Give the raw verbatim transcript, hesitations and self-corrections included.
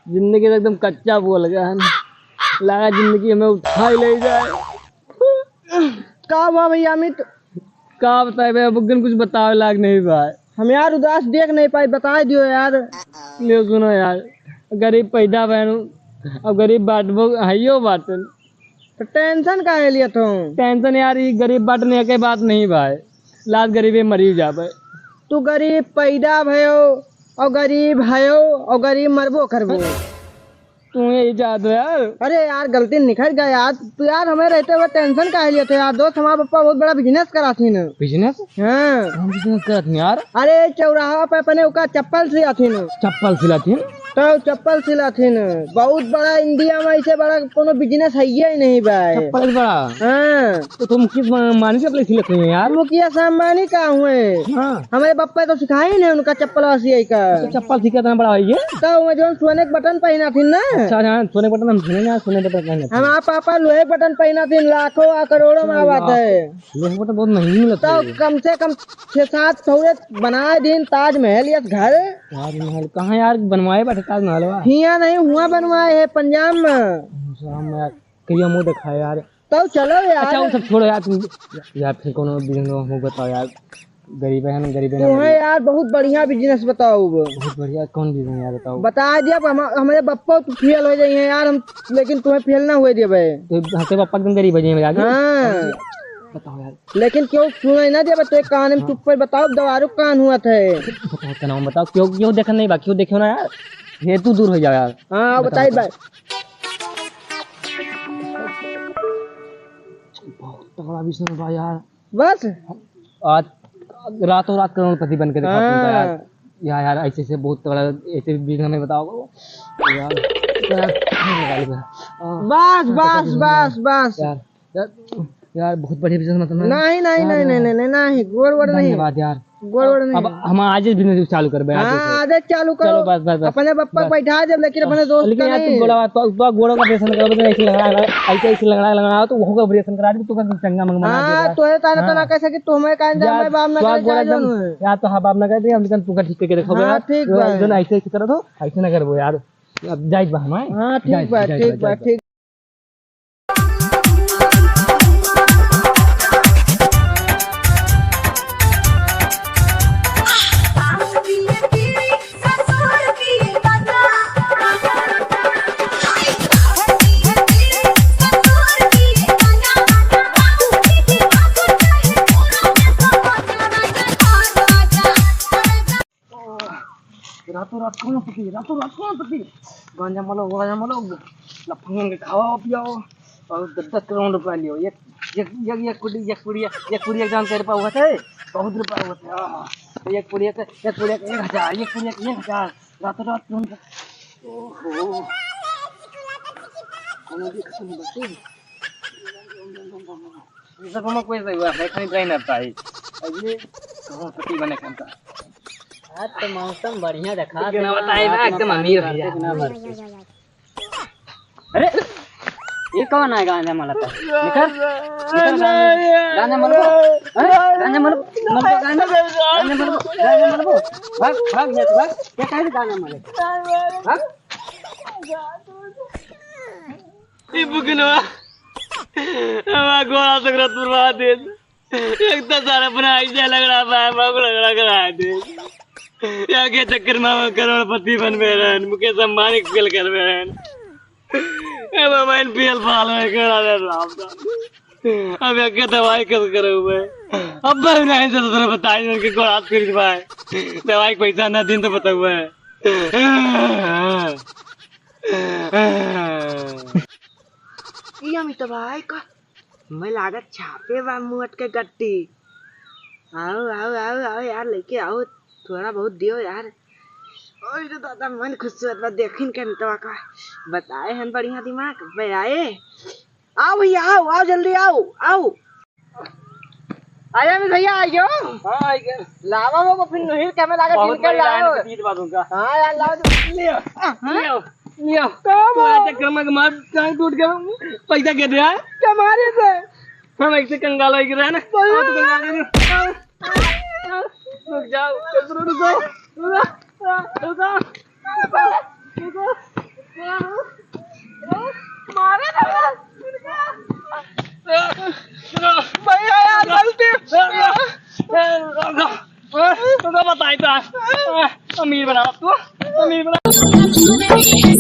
जिंदगी तो एकदम कच्चा बोल गया है ना। लगा जिंदगी हमें उठा ही ले जाए। का हुआ भैया अमित? का बताए बे, अब कुछ बतावे लायक नहीं बा। हम यार उदास देख नहीं पाई, बताए दियो यार। ले सुनो यार, गरीब पैदा भएन, अब गरीब बाटबो हइयो बाटन। तो tension काहे लियत हो? Tension यार, ई गरीब बाटन एके बात नहीं भाई, लाज गरीबे मरी जाबे। तू गरीब पैदा भयो और गरीब हयो और गरीब मरबो करबो। तू यही चाहत हो यार। अरे यार, गलती निकल गया यार। तू यार हमें रहते हुए tension काहे लेते हो यार? दोस्त, हमारा पप्पा बहुत बड़ा business कराथीन। Business? हाँ। कौन business कराथीन यार? अरे, चौराहा पे अपने ओका चप्पल सिलाथीन। चप्पल सिलाथीन? तो चप्पल सिलाथीन। बहुत बड़ा, इंडिया में ऐसे बड़ा कोनो business है ही नहीं भाई। चप्पल बड़ा? हाँ। तो तुम किस मा-, मानी से अपने सिलत हुए हैं यार? मुकेश अंबानी का हुए? हाँ। हमारे पप्पा तो सिखाए नहीं उनका चप्पल सियाई का। तो चप्पल सीखा था बड़ा भाई ये? तो वो जो सोने के बटन पहना थी ना? अच्छा, हाँ, सोने के बटन हम सुने ना, सोने के बटन पहना थी। हमारा पापा लोहे के बटन पहना थी, लाखों और करोड़ों में अच्छा, आवाज है। लोहे के बटन बहुत महंगी मिलता तो है। कम से कम छह सात ठौरे बनाए दिन ताजमहल या घर। ताजमहल कहाँ यार बनवाए बाटे ताजमहल बा? हियाँ नहीं, हुआ बनवाए है पंजाब में। पंजाब में यार, कहियो मुँह दिखाए यार। तो चलो यार। अच्छा, वो सब छोड़ो यार, तुम यार फिर कोनो business हो बताओ यार, गरीब है ना, गरीब है ना, तुम्हें गरीब। यार बहुत बढ़िया business बताओ वो। बहुत बढ़िया, कौन business यार बताओ? बता दिया, हम, हमारे बप्पा तो fail हो जाइए यार, हम, लेकिन तुम्हें fail ना हुए देबे। तो हमारे बप्पा एकदम गरीब हो जाइए आगे। हाँ। बताओ यार। लेकिन क्यों सुनाई ना देबे, तो एक कान में हाँ। चुप पर बताओ, दवारू कान हुआ थे। बताओ, का नाम बताओ, क्यों, क्यों देखा नहीं बा, क्यों देखो ना यार, ये तू दूर हो जाओ यार। हाँ, बताओ, बताइए बताओ। भाई। बहुत तगड़ा business बा यार। बस। आज रातों रात करोड़पति बन के दिखा दूंगा यार। हाँ। यार, यार, ऐसे, ऐसे बहुत तगड़ा, ऐसे business में बताओ यार। यार, यार, बस, हाँ, बस, बस, बस। यार, यार, यार, बहुत बढ़िया business मतलब है। नहीं, नहीं, यार, नहीं, यार। नहीं, नहीं, नहीं, नहीं, गोड़ वोड़ नहीं। धन्यवाद यार। गोड़ वोड़ नहीं। अब हम आज ही business चालू करबे, आज हाँ, से। आज ही चालू करो। चलो, बस, बस, बस। अपने पप्पा बस। बैठा देब, लेकिन बस। अपने दोस्त लेकिन का यार, तुम नहीं। गोड़ा, तो, तो गोड़ा का operation करबे, तो ऐसे लंगड़ा, लंगड़ा, ऐसे, ऐसे लंगड़ा, लंगड़ा, तो वहू का operation करा दे, तू का चंगा मंग बना दे हाँ, यार। तो है ताना, हाँ। ताना कैसे कि तुम्हें काहे जा, मैं बाप ना तो करे गोड़ा जाए एकदम, जानू है। यार, तो हाँ, बाप ना करे, हम लेकिन तू का ठीक करके देखो हाँ, यार। ठीक तो बा। एकदम ऐसे, ऐसे करो तो, ऐसे ना करबो यार। अब जाइत बा हमारे। हाँ, ठीक जाइत बा, बा, जाइत ठीक बा, बा, जाइत बा। ठीक। रातों रात करोड़पति, रातों रात करोड़पति। गांजा मलो, गांजा मलो, लफंगन के खावा पियाओ और दस दस करोड़ रुपया लियो। एक, एक, एक, एक कुड़ी, एक कुड़ी, एक कुड़ी एक जान के रुपया हुआ थे, बहुत रुपया हुआ थे। आह, एक कुड़ी एक, एक कुड़ी एक, एक हजार, एक कुड़ी एक, एक हजार। रातों रात करोड़पति। ओहो। कौनो भी खत्म नहीं बची। ये सब हमको ऐसे हुआ है, कहीं जाए ना पाई। अरे, करोड़पति बने के हमका। आज तो मौसम बढ़िया देखा तो दे। ना बताए बा, एकदम अमीर हो जाए। ना बरसे। अरे, ये कौन है गांजा मलता? निकल, निकल गांजा, गांजा मलबो। अरे, गांजा मलबो, मलबो गांजा, गांजा मलबो, गांजा मलबो। भाग, भाग, भाग, भाग। क्या कहे गांजा मले? भाग। ई बुकनवा हमार गोड़ा तक रतुरवा दे। एक तो सारा अपना ऐसे लंगड़ा पाया, बाप लंगड़ा करा दे। या के चक्कर में हम करोड़पति बन में रहन, मुकेश अंबानी के फेल कर में रहन। ए बाबा, इन पियल फाल में करा दे राम का। अब या के दवाई कस करे हुए। अब मैं नहीं से दूसरे बताई, उनके गोड़ा फिर भाई। दवाई के पैसा ना दिन तो बताऊँ है। ई अमित भाई का, मैं लागत छापे बा मुअट के गट्टी। आओ, आओ, आओ, आओ यार, लेके आओ, थोड़ा बहुत दियो यार। ओए रे दादा, मन खुश होत बा, देखिन के अमितवा का बताए हन बढ़िया दिमाग, बे आए। आओ भैया, आओ, आओ, जल्दी आओ, आओ। आया अमित भैया, आ गयो। हाँ, आ गया। लावा वो फिर नहिर के हमें लागत बहुत इनके बड़ी लाओ। लाइन का तीत बात उनका। हाँ यार, लाओ तो। लियो, हाँ? लियो, लियो। का तोरा बात? चक्कर में हमार टांग टूट गया। पैसा के दे यार। कमारे से। हम ऐसे कंगाल हो गए ना। बोलो। हाँ, तो कंगाल हो गए। रुक जाओ, रुको, रुको, रुको, रुको, रुको। Bye bye. अमीर बना तू, अमीर बना।